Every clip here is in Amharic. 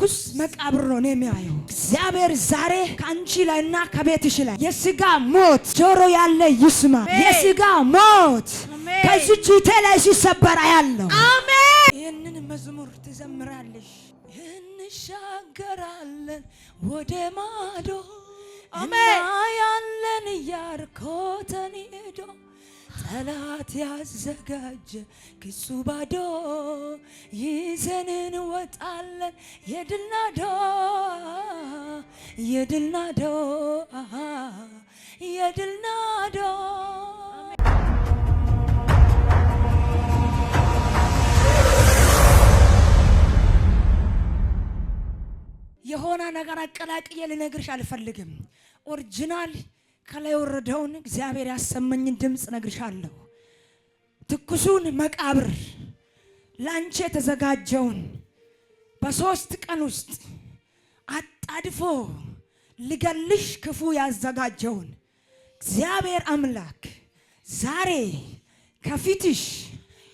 ትኩስ መቃብር ነው የሚያየው። እግዚአብሔር ዛሬ ከአንቺ ላይና ከቤትሽ ላይ የስጋ ሞት፣ ጆሮ ያለ ይስማ። የስጋ ሞት ከዚች እህቴ ላይ ሲሰበር አያለሁ። አሜን። ይህንን መዝሙር ትዘምራለሽ። እንሻገራለን ወደ ማዶ፣ እናያለን ኢያሪኮ ተንዶ፣ ጠላት ያዘጋጀ ክሱ ባዶ፣ ይዘን እንወጣለን የድል ናዶ፣ የድል ናዶ፣ የድል ናዶ። የሆነ ነገር አቀላቅዬ ልነግርሽ አልፈልግም። Original ከላይ የወረደውን እግዚአብሔር ያሰመኝን ድምፅ ነግርሻለሁ። ትኩሱን መቃብር ላንቺ የተዘጋጀውን በ3 ቀን ውስጥ አጣድፎ ሊገልሽ ክፉ ያዘጋጀውን እግዚአብሔር አምላክ ዛሬ ከፊትሽ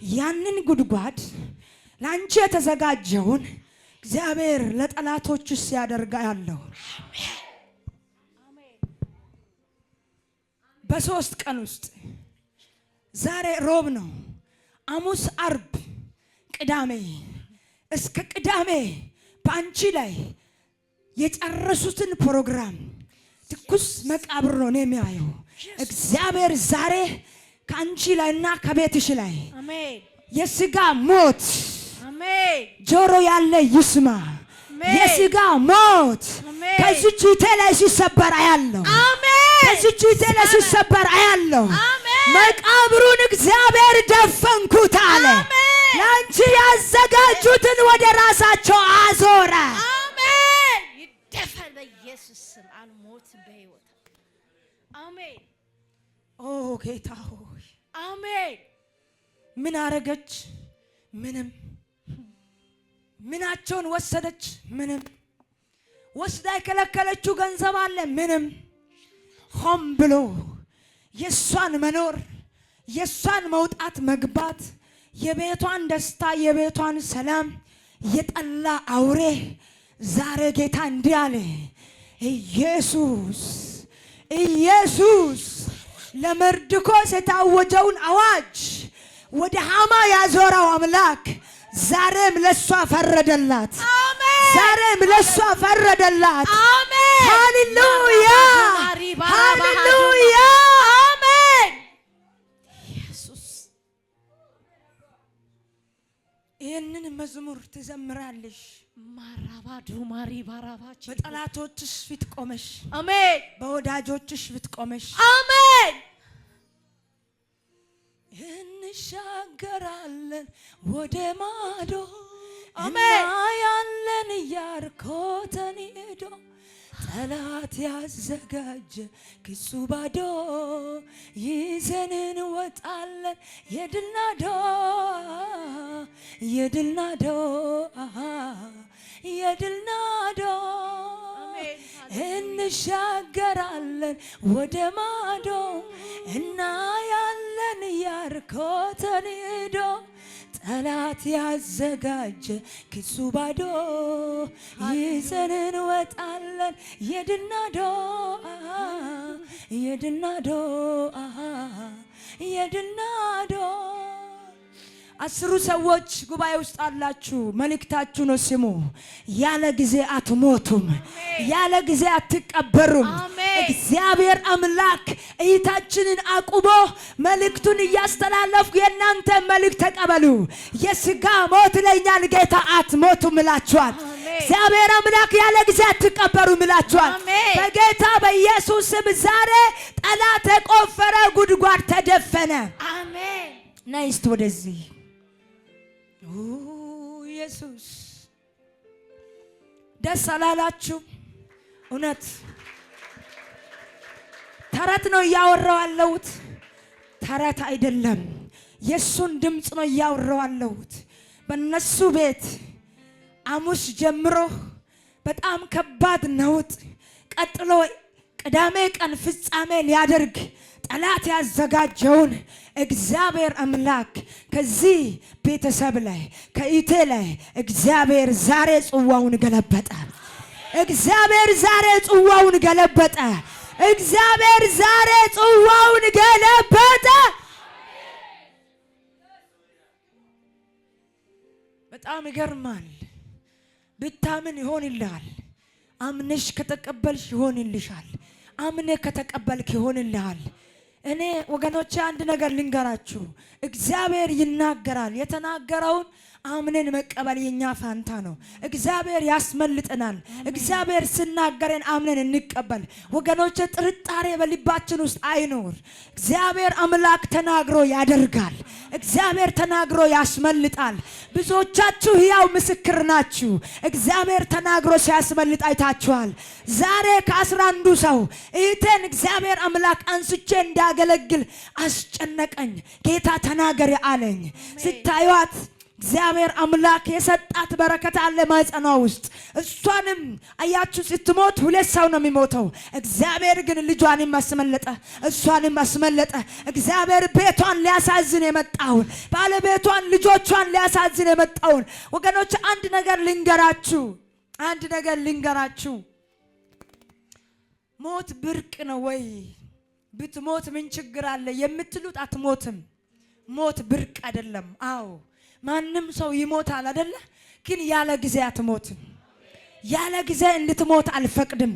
ያንን ጉድጓድ ላንቺ የተዘጋጀውን እግዚአብሔር ለጠላቶችሽ ሲያደርጋ ያለው በ3 ቀን ውስጥ። ዛሬ ሮብ ነው። ሐሙስ፣ አርብ፣ ቅዳሜ፣ እስከ ቅዳሜ በአንቺ ላይ የጨረሱትን ፕሮግራም ትኩስ መቃብር ነው የሚያየው። እግዚአብሔር ዛሬ ከአንቺ ላይና ከቤትሽ ላይ የስጋ ሞት፣ ጆሮ ያለ ይስማ። የስጋ ሞት ከዚች እህቴ ላይ ሲሰበር አያለሁ። ከዚች እህቴ ላይ ሲሰበር አያለሁ። መቃብሩን እግዚአብሔር ደፈንኩት አለ። ለአንቺ ያዘጋጁትን ወደ ራሳቸው አዞረ። አሜን። ይደፈን በኢየሱስ ስም። አልሞትም በሕይወት። አሜን። ኦ ጌታ ሆይ። አሜን። ምን አረገች? ምንም። ምናቸውን ወሰደች? ምንም። ወስዳ የከለከለችው ገንዘብ አለ? ምንም። ሆን ብሎ የእሷን መኖር፣ የእሷን መውጣት መግባት፣ የቤቷን ደስታ፣ የቤቷን ሰላም የጠላ አውሬ ዛሬ ጌታ እንዲህ አለ፣ ኢየሱስ፣ ኢየሱስ ለመርድኮስ የታወጀውን አዋጅ ወደ ሃማ ያዞረው አምላክ ዛሬም ለሷ ፈረደላት። ዛሬም ለሷ ፈረደላት። ሃሌሉያ፣ ሃሌሉያ። አሜን። ኢየሱስ። ይህንን መዝሙር ትዘምራለሽ። ማራባዱ ማሪ ባራባች። በጠላቶችሽ ፊት ቆመሽ፣ በወዳጆችሽ ፊት ቆመሽ። አሜን። እንሻገራለን ወደ ማዶ፣ እናያለን ኢያሪኮ ተንዶ፣ ጠላት ያዘጋጀ ክሱ ባዶ፣ ይዘን እንወጣለን የድል ናዶ፣ የድል ናዶ፣ የድል ናዶ። እንሻገራለን ወደ ማዶ፣ እናያለን ኢያሪኮ ተንዶ፣ ጠላት ያዘጋጀ ክሱ ባዶ፣ ይዘን እንወጣለን የድል ናዶ፣ የድል ናዶ፣ የድል ናዶ። 10ሩ ሰዎች ጉባኤ ውስጥ አላችሁ። መልእክታችሁ ነው፣ ስሙ። ያለ ጊዜ አትሞቱም፣ ያለ ጊዜ አትቀበሩም። እግዚአብሔር አምላክ እይታችንን አቁሞ መልእክቱን እያስተላለፍኩ የእናንተ መልእክት ተቀበሉ። የስጋ ሞት ለኛል ጌታ አትሞቱም እላችኋል። እግዚአብሔር አምላክ ያለ ጊዜ አትቀበሩም እላችኋል። በጌታ በኢየሱስ ስም ዛሬ ጠላት የቆፈረ ጉድጓድ ተደፈነ። አሜን። ነይ እስቲ ወደዚህ። ኢየሱስ፣ ደስ አላላችሁ? እውነት ተረት ነው እያወራው ያለሁት? ተረት አይደለም። የእሱን ድምፅ ነው እያወራው ያለሁት። በእነሱ ቤት ሐሙስ ጀምሮ በጣም ከባድ ነውጥ፣ ቀጥሎ ቅዳሜ ቀን ፍጻሜ ሊያደርግ ጠላት ያዘጋጀውን እግዚአብሔር አምላክ ከዚህ ቤተሰብ ላይ ከኢቴ ላይ እግዚአብሔር ዛሬ ጽዋውን ገለበጠ። እግዚአብሔር ዛሬ ጽዋውን ገለበጠ። እግዚአብሔር ዛሬ ጽዋውን ገለበጠ። በጣም ይገርማል። ብታምን ይሆንልሃል። አምነሽ ከተቀበልሽ ይሆንልሻል። አምነ ከተቀበልክ ይሆንልሃል። እኔ ወገኖቼ አንድ ነገር ልንገራችሁ። እግዚአብሔር ይናገራል። የተናገረውን አምነን መቀበል የኛ ፋንታ ነው። እግዚአብሔር ያስመልጠናል። እግዚአብሔር ስናገረን አምነን እንቀበል። ወገኖቼ ጥርጣሬ በልባችን ውስጥ አይኖር። እግዚአብሔር አምላክ ተናግሮ ያደርጋል። እግዚአብሔር ተናግሮ ያስመልጣል። ብዙዎቻችሁ ሕያው ምስክር ናችሁ። እግዚአብሔር ተናግሮ ሲያስመልጥ አይታችኋል። ዛሬ ከ11ዱ ሰው እህቴን እግዚአብሔር አምላክ አንስቼ እንዳገለግል አስጨነቀኝ። ጌታ ተናገሪ አለኝ። ስታዩት እግዚአብሔር አምላክ የሰጣት በረከት አለ ማህፀኗ ውስጥ። እሷንም አያችሁ ስትሞት ሁለት ሰው ነው የሚሞተው። እግዚአብሔር ግን ልጇንም አስመለጠ፣ እሷንም አስመለጠ። እግዚአብሔር ቤቷን ሊያሳዝን የመጣውን ባለቤቷን፣ ልጆቿን ሊያሳዝን የመጣውን ወገኖች አንድ ነገር ልንገራችሁ፣ አንድ ነገር ልንገራችሁ። ሞት ብርቅ ነው ወይ? ብትሞት ምን ችግር አለ የምትሉት አትሞትም። ሞት ብርቅ አይደለም። አዎ ማንም ሰው ይሞታል አይደለ? ግን ያለ ጊዜ አትሞትም። ያለ ጊዜ እንድትሞት አልፈቅድም።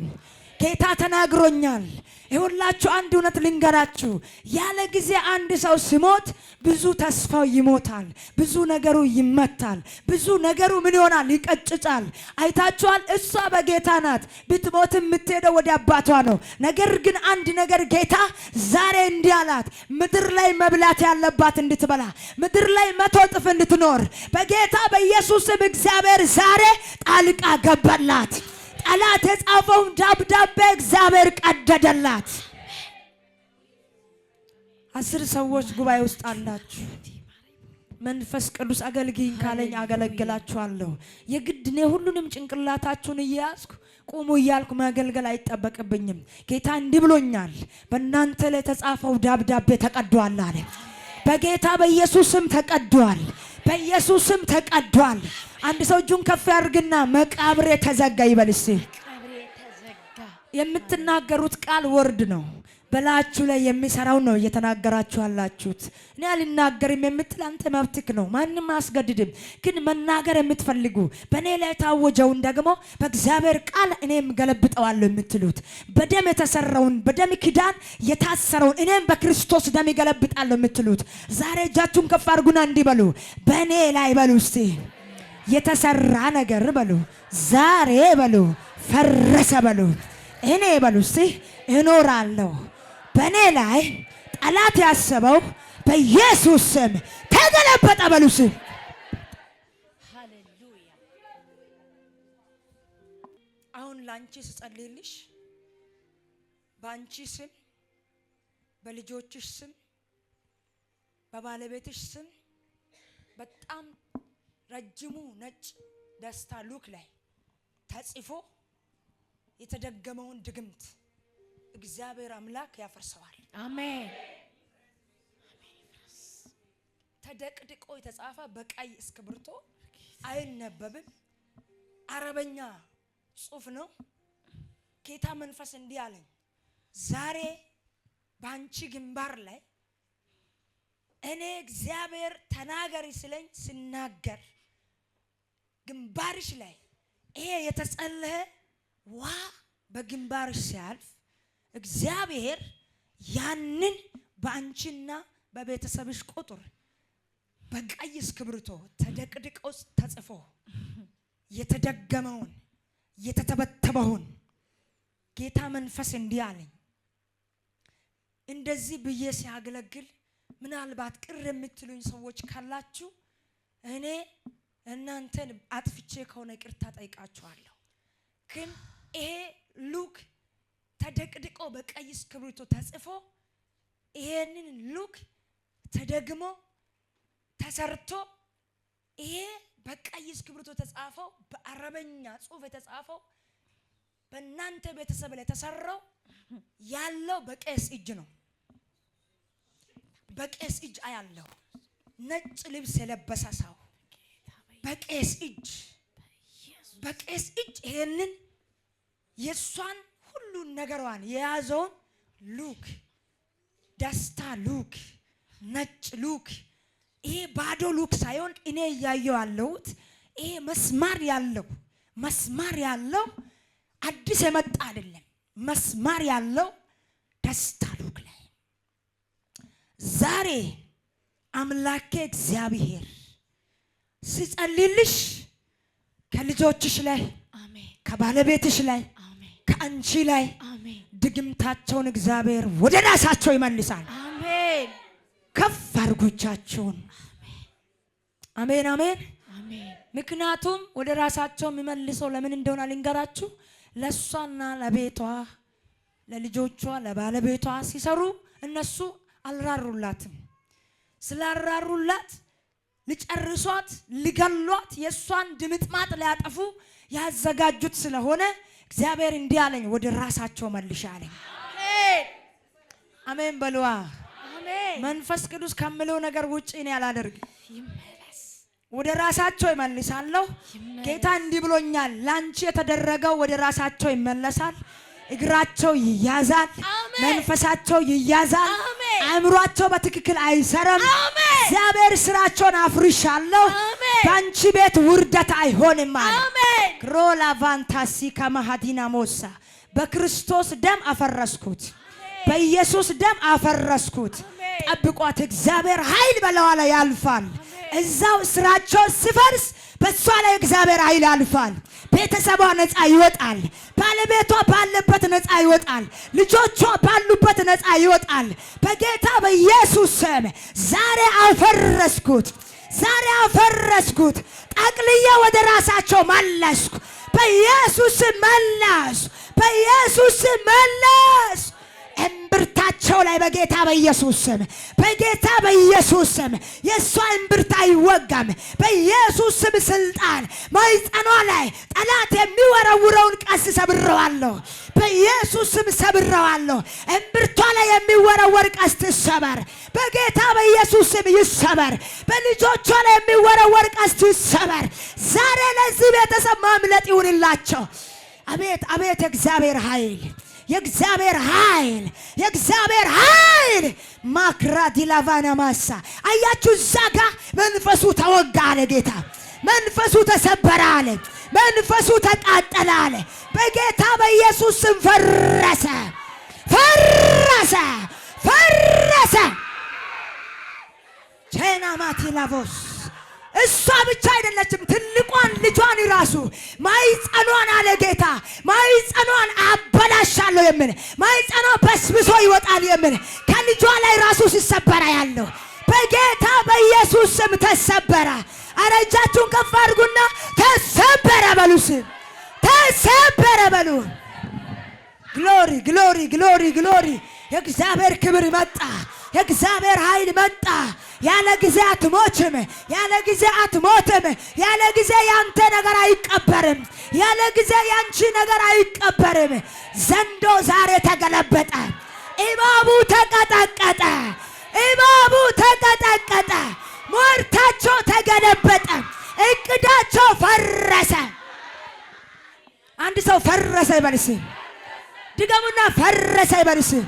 ጌታ ተናግሮኛል። ይሁላችሁ አንድ እውነት ልንገራችሁ። ያለ ጊዜ አንድ ሰው ሲሞት ብዙ ተስፋው ይሞታል፣ ብዙ ነገሩ ይመታል፣ ብዙ ነገሩ ምን ይሆናል? ይቀጭጫል። አይታችኋል። እሷ በጌታ ናት። ብትሞትም የምትሄደው ወደ አባቷ ነው። ነገር ግን አንድ ነገር ጌታ ዛሬ እንዲህ አላት፣ ምድር ላይ መብላት ያለባት እንድትበላ፣ ምድር ላይ 100 እጥፍ እንድትኖር በጌታ በኢየሱስም እግዚአብሔር ዛሬ ጣልቃ ገባላት። ጠላት የጻፈውን ደብዳቤ እግዚአብሔር ቀደደላት። 10 ሰዎች ጉባኤ ውስጥ አላችሁ። መንፈስ ቅዱስ አገልግኝ ካለኝ አገለግላችኋለሁ። የግድ እኔ ሁሉንም ጭንቅላታችሁን እየያዝኩ ቁሙ እያልኩ ማገልገል አይጠበቅብኝም። ጌታ እንዲህ ብሎኛል፣ በእናንተ ላይ የተጻፈው ደብዳቤ ተቀዷል አለ። በጌታ በኢየሱስም ተቀዷል። በኢየሱስም ተቀዷል። አንድ ሰው እጁን ከፍ ያድርግና መቃብሬ ተዘጋ ይበል እስቲ። የምትናገሩት ቃል word ነው። በላችሁ ላይ የሚሰራው ነው እየተናገራችሁ ያላችሁት። እኔ አልናገርም የምትል አንተ መብትክ ነው፣ ማንም አያስገድድም። ግን መናገር የምትፈልጉ በእኔ ላይ የታወጀውን ደግሞ በእግዚአብሔር ቃል እኔም ገለብጠዋለሁ የምትሉት በደም የተሰራውን በደም ኪዳን የታሰረውን እኔም በክርስቶስ ደም ይገለብጣለሁ የምትሉት ዛሬ እጃችሁን ከፍ አድርጉና እንዲህ በሉ፣ በእኔ ላይ በሉ እስቲ የተሰራ ነገር በሉ ዛሬ በሉ ፈረሰ በሉ። እኔ በሉ እስቲ እኖራለሁ። በእኔ ላይ ጠላት ያሰበው በኢየሱስ ስም ተገለበጠ በሉ እስቲ። አሁን ላንቺ ስጸልይልሽ በአንቺ ስም፣ በልጆችሽ ስም፣ በባለቤትሽ ስም በጣም ረጅሙ ነጭ ደስታ ሉክ ላይ ተጽፎ የተደገመውን ድግምት እግዚአብሔር አምላክ ያፈርሰዋል። አሜን። ተደቅድቆ የተጻፈ በቀይ እስክሪብቶ አይነበብም። አረበኛ ጽሑፍ ነው። ጌታ መንፈስ እንዲህ አለኝ፣ ዛሬ በአንቺ ግንባር ላይ እኔ እግዚአብሔር ተናገሪ ስለኝ ስናገር ግንባርሽ ላይ ይሄ የተጸለየ ዋ በግንባርሽ ሲያልፍ እግዚአብሔር ያንን በአንቺና በቤተሰብሽ ቁጥር በቀይ እስክሪብቶ ተደቅድቆ ተጽፎ የተደገመውን የተተበተበውን ጌታ መንፈስ እንዲህ አለኝ፣ እንደዚህ ብዬ ሲያገለግል ምናልባት ቅር የምትሉኝ ሰዎች ካላችሁ እኔ እናንተን አጥፍቼ ከሆነ ይቅርታ ጠይቃችኋለሁ። ግን ይሄ ሉክ ተደቅድቆ በቀይ እስክሪብቶ ተጽፎ ይሄንን ሉክ ተደግሞ ተሰርቶ ይሄ በቀይ እስክሪብቶ ተጻፈው በአረበኛ ጽሑፍ የተጻፈው በእናንተ ቤተሰብ ላይ ተሰራው ያለው በቄስ እጅ ነው። በቄስ እጅ አያለው። ነጭ ልብስ የለበሰ ሰው በቄስ እጅ፣ በቄስ እጅ ይሄንን የእሷን ሁሉን ነገሯን የያዘውን ሉክ፣ ደስታ ሉክ፣ ነጭ ሉክ፣ ይሄ ባዶ ሉክ ሳይሆን እኔ እያየው ያለሁት ይሄ መስማር ያለው፣ መስማር ያለው አዲስ የመጣ አይደለም። መስማር ያለው ደስታ ሉክ ላይ ዛሬ አምላኬ እግዚአብሔር ሲጸልይልሽ ከልጆችሽ ላይ፣ አሜን። ከባለቤትሽ ላይ፣ አሜን። ከአንቺ ላይ አሜን። ድግምታቸውን እግዚአብሔር ወደ ራሳቸው ይመልሳል። አሜን። ከፍ አድርጉ እጃቸውን። አሜን አሜን። አሜን። ምክንያቱም ወደ ራሳቸው የሚመልሰው ለምን እንደሆነ ልንገራችሁ። ለእሷና ለቤቷ፣ ለልጆቿ፣ ለባለቤቷ ሲሰሩ እነሱ አልራሩላትም። ስላልራሩላት ሊጨርሷት፣ ሊገሏት፣ የእሷን ድምጥማጥ ሊያጠፉ ያዘጋጁት ስለሆነ እግዚአብሔር እንዲህ አለኝ፣ ወደ ራሳቸው መልሻ አለኝ። አሜን። አሜን በሉዋ። አሜን። መንፈስ ቅዱስ ከምለው ነገር ውጭ እኔ አላደርግም። ይመለስ። ወደ ራሳቸው ይመልሳለሁ። ይመለስ። ጌታ እንዲህ ብሎኛል፣ ላንቺ የተደረገው ወደ ራሳቸው ይመለሳል። እግራቸው ይያዛል፣ አሜን። መንፈሳቸው ይያዛል፣ አሜን። አእምሯቸው በትክክል አይሰራም። አሜን። እግዚአብሔር ስራቸውን አፍርሻለሁ። አሜን። በአንቺ ቤት ውርደት አይሆንም አለ። አሜን። ክሮላ ቫንታሲ ከማሃዲና ሞሳ በክርስቶስ ደም አፈረስኩት፣ በኢየሱስ ደም አፈረስኩት። አሜን። ጠብቋት፣ እግዚአብሔር ኃይል በላዋ ላይ ያልፋል። እዛው ስራቸው ሲፈርስ በእሷ ላይ እግዚአብሔር ኃይል ያልፋል። ቤተሰቧ ነፃ ይወጣል። ባለቤቷ ባለበት ነፃ ይወጣል። ልጆቿ ባሉበት ነፃ ይወጣል። በጌታ በኢየሱስ ስም ዛሬ አፈረስኩት። ዛሬ አፈረስኩት። ጠቅልዬ ወደ ራሳቸው መለስኩ። በኢየሱስ ስም መለስ። በኢየሱስ ስም መለስ። እምብርታቸው ላይ በጌታ በኢየሱስ ስም፣ በጌታ በኢየሱስ ስም የእሷ እምብርት አይወጋም። በኢየሱስ ስም ስልጣን ማህፀኗ ላይ ጠላት የሚወረውረውን ቀስት ሰብረዋለሁ። በኢየሱስ ስም ሰብረዋለሁ። እምብርቷ ላይ የሚወረወር ቀስት ይሰበር። በጌታ በኢየሱስ ስም ይሰበር። በልጆቿ ላይ የሚወረወር ቀስት ይሰበር። ዛሬ ለዚህ ቤተሰብ ማምለጥ ይሁንላቸው። አቤት አቤት! የእግዚአብሔር ኃይል፣ የእግዚአብሔር ኃይል፣ የእግዚአብሔር ኃይል! ማክራ ዲላቫና ማሳ አያችሁ፣ እዛ ጋ መንፈሱ ተወጋ አለ ጌታ። መንፈሱ ተሰበረ አለ። መንፈሱ ተቃጠለ አለ። በጌታ በኢየሱስ ስም ፈረሰ፣ ፈረሰ፣ ፈረሰ። ቼና ማቲላቮስ እሷ ብቻ አይደለችም፣ ትልቋን ልጇን ራሱ ማህፀኗን አለ ጌታ፣ ማህፀኗን አበላሻለሁ የሚል፣ ማህፀኗ በስብሶ ይወጣል የሚል ከልጇ ላይ ራሱ ሲሰበራ ያለው በጌታ በኢየሱስ ስም ተሰበረ። አረ እጃችሁን ከፍ አድርጉና ተሰበረ በሉ፣ ስም ተሰበረ በሉ። Glory, glory, glory, glory! የእግዚአብሔር ክብር መጣ። የእግዚአብሔር ኃይል መጣ። ያለ ጊዜ አትሞችም። ያለ ጊዜ አትሞትም። ያለ ጊዜ ያንተ ነገር አይቀበርም። ያለ ጊዜ ያንቺ ነገር አይቀበርም። ዘንዶ ዛሬ ተገለበጠ። እባቡ ተቀጠቀጠ። እባቡ ተቀጠቀጠ። ሟርታቸው ተገለበጠ። እቅዳቸው ፈረሰ። አንድ ሰው ፈረሰ ይበል እስኪ። ድገሙና ፈረሰ ይበል እስኪ።